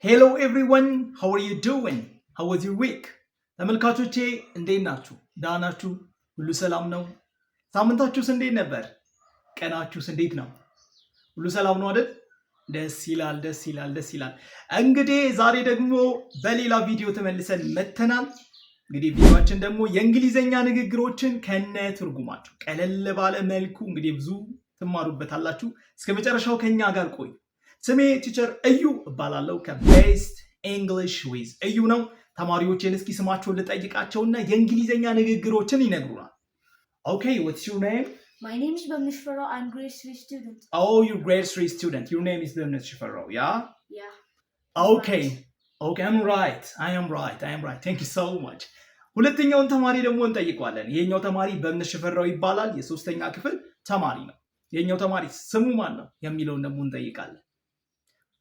Hello everyone, how are you doing? How was your week? ተመልካቾቼ እንዴት ናችሁ? ደህና ናችሁ? ሁሉ ሰላም ነው? ሳምንታችሁስ እንዴት ነበር? ቀናችሁስ እንዴት ነው? ሁሉ ሰላም ነው አይደል? ደስ ይላል፣ ደስ ይላል፣ ደስ ይላል። እንግዲህ ዛሬ ደግሞ በሌላ ቪዲዮ ተመልሰን መጥተናል። እንግዲህ ቪዲዮአችን ደግሞ የእንግሊዘኛ ንግግሮችን ከነ ትርጉማቸው ቀለል ባለ መልኩ፣ እንግዲህ ብዙ ትማሩበታላችሁ። እስከ መጨረሻው ከኛ ጋር ቆዩ። ስሜ teacher እዩ እባላለሁ፣ ከ Best English with እዩ ነው። ተማሪዎችን እስኪ ስማቸውን ልጠይቃቸውና የእንግሊዘኛ ንግግሮችን ይነግሩናል። Okay, what's your name? My name is Bemnet Shiferaw. I'm grade 3 student. Oh, you're grade 3 student. Your name is Bemnet Shiferaw, yeah? Yeah. Okay, I'm right. I am right. I am right. Thank you so much. ሁለተኛውን ተማሪ ደግሞ እንጠይቀዋለን። ይሄኛው ተማሪ በእምነት ሽፈራው ይባላል። የሶስተኛ ክፍል ተማሪ ነው። ይሄኛው ተማሪ ስሙ ማን ነው የሚለውን ደግሞ እንጠይቃለን።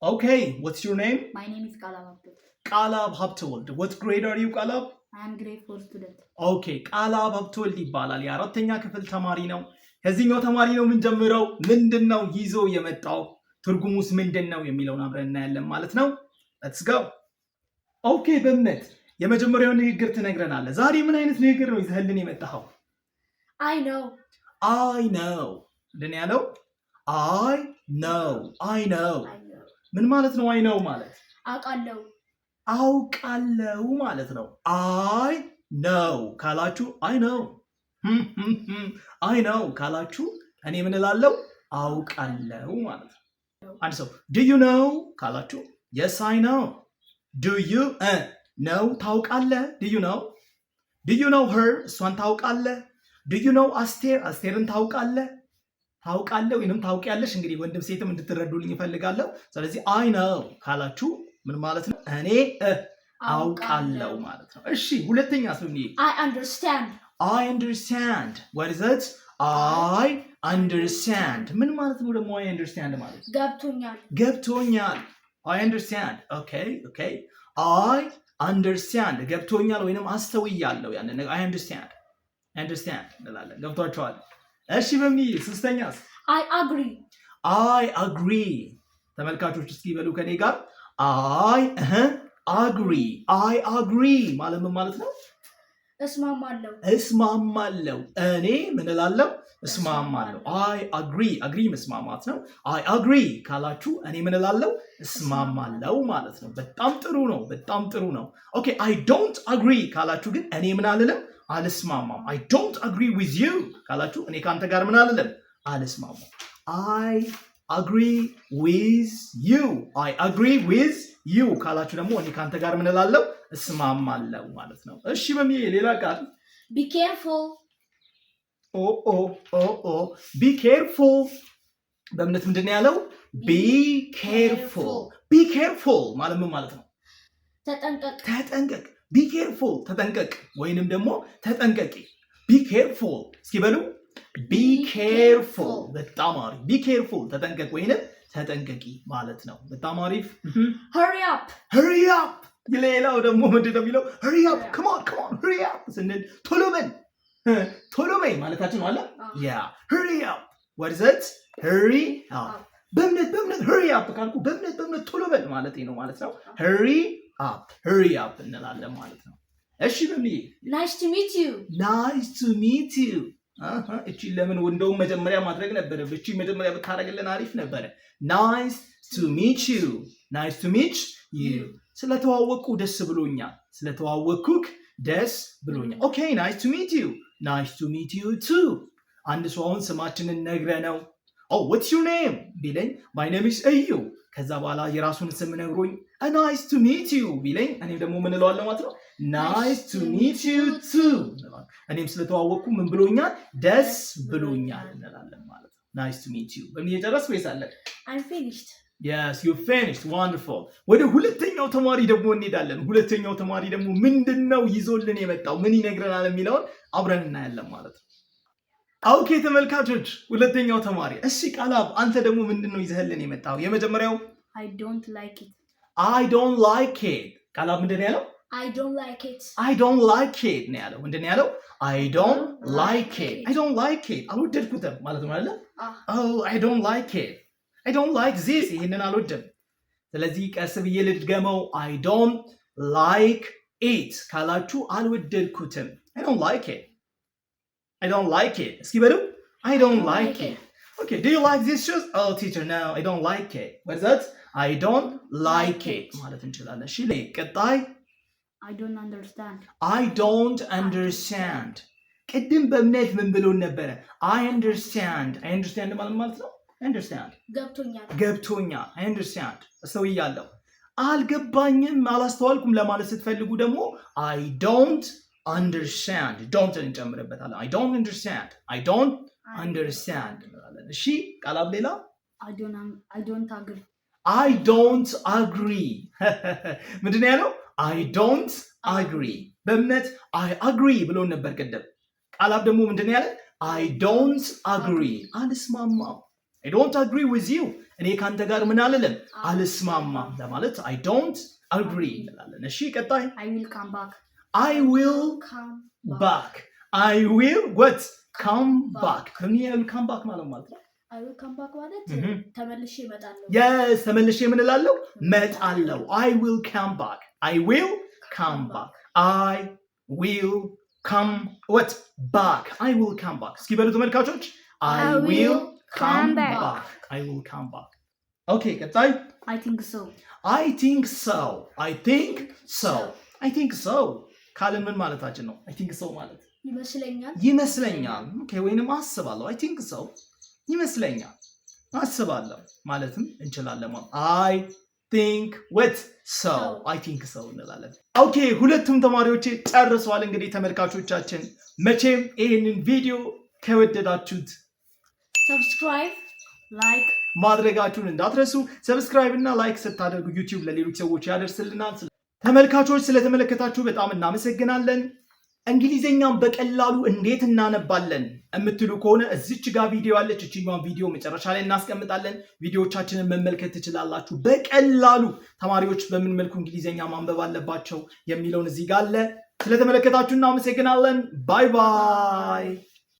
Okay, what's your name? My name is Kalab Habtewold. ቃላብ ሀብተወልድ። What grade are you, ቃላብ? I am grade 4 student. Okay, ቃላብ ሀብተወልድ ይባላል። የአራተኛ ክፍል ተማሪ ነው። ከዚህኛው ተማሪ ነው የምንጀምረው። ምንድን ነው ይዞ የመጣው፣ ትርጉሙስ ምንድን ነው የሚለውን አብረን እናያለን ማለት ነው። Let's go. Okay, በእምነት የመጀመሪያውን ንግግር ትነግረናለህ። ዛሬ ምን አይነት ንግግር ነው ይዘህልን የመጣኸው? I know. I know። ምንድን ነው ያለው? I know, I know። I know. ምን ማለት ነው? I know ማለት አውቃለሁ። አውቃለው ማለት ነው። I know ካላችሁ፣ I know, I know ካላችሁ እኔ ምን እላለሁ? አውቃለው ማለት ነው። አንድ ሰው "Do you know" ካላችሁ፣ "Yes, I know." Do you know፣ ታውቃለህ? Do you know? Do you know her? እሷን ታውቃለህ? Do you know አስቴር? አስቴርን ታውቃለህ? ታውቃለህ ወይንም ታውቂያለሽ። እንግዲህ ወንድም ሴትም እንድትረዱልኝ እፈልጋለሁ። ስለዚህ "I know" ካላችሁ ምን ማለት ነው? እኔ አውቃለሁ ማለት ነው። እሺ፣ ሁለተኛ ስም። I understand. I understand. What is it? I understand ምን ማለት ነው ደግሞ? I understand ማለት ገብቶኛል። ገብቶኛል። I understand. Okay, I understand ገብቶኛል ወይንም አስተውያለሁ። ያንን ነገር I understand, understand እንላለን። ገብቷችኋል? እሺ በምን ሶስተኛስ? I agree. I agree። ተመልካቾች እስኪ በሉ ከኔ ጋር፣ I agree። I agree ማለት ምን ማለት ነው? እስማማለሁ። እስማማለሁ። እኔ ምን እላለሁ? እስማማለሁ። I agree። Agree መስማማት ነው። "I agree" ካላችሁ እኔ ምን እላለሁ? እስማማለሁ ማለት ነው። በጣም ጥሩ ነው። በጣም ጥሩ ነው። Okay, "I don't agree" ካላችሁ ግን እኔ ምን አልልም? አልስማማም። "I don't agree with you" ካላችሁ እኔ ከአንተ ጋር ምን አልልም? አልስማማም። "I agree with you", "I agree with you" ካላችሁ ደግሞ እኔ ከአንተ ጋር ምን እላለሁ? እስማማለሁ ማለት ነው። እሺ በሚ ሌላ ቃል። Be careful. Oh, be careful። በእምነት ምንድን ነው ያለው? Be careful። Be careful ማለት ምን ማለት ነው? ተጠንቀቅ። ተጠንቀቅ። Be careful፣ ተጠንቀቅ ወይንም ደግሞ ተጠንቀቂ። Be careful እስኪ በሉ። Be careful። በጣም አሪፍ። Be careful፣ ተጠንቀቅ ወይንም ተጠንቀቂ ማለት ነው። በጣም አሪፍ። Hurry up. Hurry up። ሌላው ደግሞ ምንድን ነው የሚለው? Hurry up, come on, come on, hurry up ስንል ቶሎ በል፣ ቶሎ በይ ማለታችን ነው አለ። Yeah, hurry up. What is it? Hurry up። በእምነት፣ በእምነት "hurry up" ካልኩ በእምነት፣ በእምነት ቶሎ በል ማለት ነው ማለት ነው። Hurry up, hurry up እንላለን ማለት ነው። እሺ በምዬ። Nice to meet you. Nice to meet you። እቺ ለምን እንደውም መጀመሪያ ማድረግ ነበረ። እቺ መጀመሪያ ብታደርግልን አሪፍ ነበረ። Nice to meet you, nice to meet you። ስለተዋወቅኩ ደስ ብሎኛል። ስለተዋወቅኩክ ደስ ብሎኛል። Okay, nice to meet you. Nice to meet you too። አንድ ሰው አሁን ስማችንን ነግረነው "Oh, what's your name?" ቢለኝ፣ "My name is እዩ።" ከዛ በኋላ የራሱን ስም ነግሮኝ "Nice to meet you" ቢለኝ እኔም ደግሞ ምን እለዋለሁ ማለት ነው? "Nice to meet you too።" እኔም ስለተዋወቅኩ ምን ብሎኛል? ደስ ብሎኛል እንላለን ማለት ነው። Nice to meet you። በምን እየጨረስክ ወይስ አለ? I'm finished. Yes, you finished. Wonderful። ወደ ሁለተኛው ተማሪ ደግሞ እንሄዳለን። ሁለተኛው ተማሪ ደግሞ ምንድን ነው ይዞልን የመጣው፣ ምን ይነግረናል የሚለውን አብረን እናያለን ማለት ነው። Okay ተመልካቾች፣ ሁለተኛው ተማሪ። እሺ ቃላብ፣ አንተ ደግሞ ምንድን ነው ይዘህልን የመጣው? የመጀመሪያው። I don't like it. I don't like it። ቃላብ ምንድን ነው ያለው? I don't like it. I don't like it ነው ያለው። ምንድን ነው ያለው? I don't like it. I don't like it፣ አልወደድኩትም ማለት ነው አይደለ? Ah. Oh, I don't like it. I don't like this፣ ይህንን አልወድም። ስለዚህ ቀስ ብዬ ልድገመው። I don't like it ካላችሁ አልወደድኩትም። I don't like it. I don't like it። እስኪ በሉ፣ I don't like it። Okay, do you like this shoes? Oh teacher, no, I don't like it. What is that? I don't like it ማለት እንችላለን። እሺ፣ ቀጣይ። I don't understand. I don't understand። ቅድም በእምነት ምን ብሎን ነበረ? I understand። I understand ማለት ነው understand ገብቶኛል። ገብቶኛል። I understand አስተውያለሁ። አልገባኝም፣ አላስተዋልኩም ለማለት ስትፈልጉ ደግሞ I don't understand፣ don't እንጨምርበታለን። I don't understand፣ I don't understand እንላለን። እሺ ቃላብ፣ ሌላ? I don't agree. I don't agree። ምንድን ነው ያለው? I don't agree። በእምነት I agree ብሎን ነበር ቅድም። ቃላብ ደግሞ ምንድን ነው ያለ? I don't agree፣ አልስማማም። I don't agree with you፣ እኔ ከአንተ ጋር ምን አልልም፣ አልስማማም ለማለት I don't agree እንላለን። እሺ ቀጣይ። I will come back. I will come back። I will what? Come back። ምን ያህል come back ማለት ነው? I will come back ማለት ተመልሼ እመጣለሁ። Yes፣ ተመልሼ ምን እላለሁ? መጣለሁ። I will come back። I will come back። I will come what? Back። I will come back። እስኪ በሉ ተመልካቾች፣ I I will will come come back. back። I will come back። Okay፣ ቀጣይ። I think so. I think so። I think so። I think so ካልን ምን ማለታችን ነው? I think so ማለት ይመስለኛል። ይመስለኛል። Okay፣ ወይንም አስባለሁ። I think so፣ ይመስለኛል፣ አስባለሁ ማለትም እንችላለን። ማለት I think what? So። I think so እንላለን። Okay፣ ሁለቱም ተማሪዎቼ ጨርሰዋል። እንግዲህ ተመልካቾቻችን መቼም ይህንን ቪዲዮ ከወደዳችሁት Subscribe, like ማድረጋችሁን እንዳትረሱ። Subscribe እና like ስታደርጉ YouTube ለሌሎች ሰዎች ያደርስልናል። ተመልካቾች ስለተመለከታችሁ በጣም እናመሰግናለን። እንግሊዝኛን በቀላሉ እንዴት እናነባለን የምትሉ ከሆነ እዚች ጋር ቪዲዮ አለች። እችኛዋን ቪዲዮ መጨረሻ ላይ እናስቀምጣለን። ቪዲዮቻችንን መመልከት ትችላላችሁ። በቀላሉ ተማሪዎች በምን መልኩ እንግሊዝኛ ማንበብ አለባቸው የሚለውን እዚህ ጋር አለ። ስለተመለከታችሁ እናመሰግናለን። Bye bye።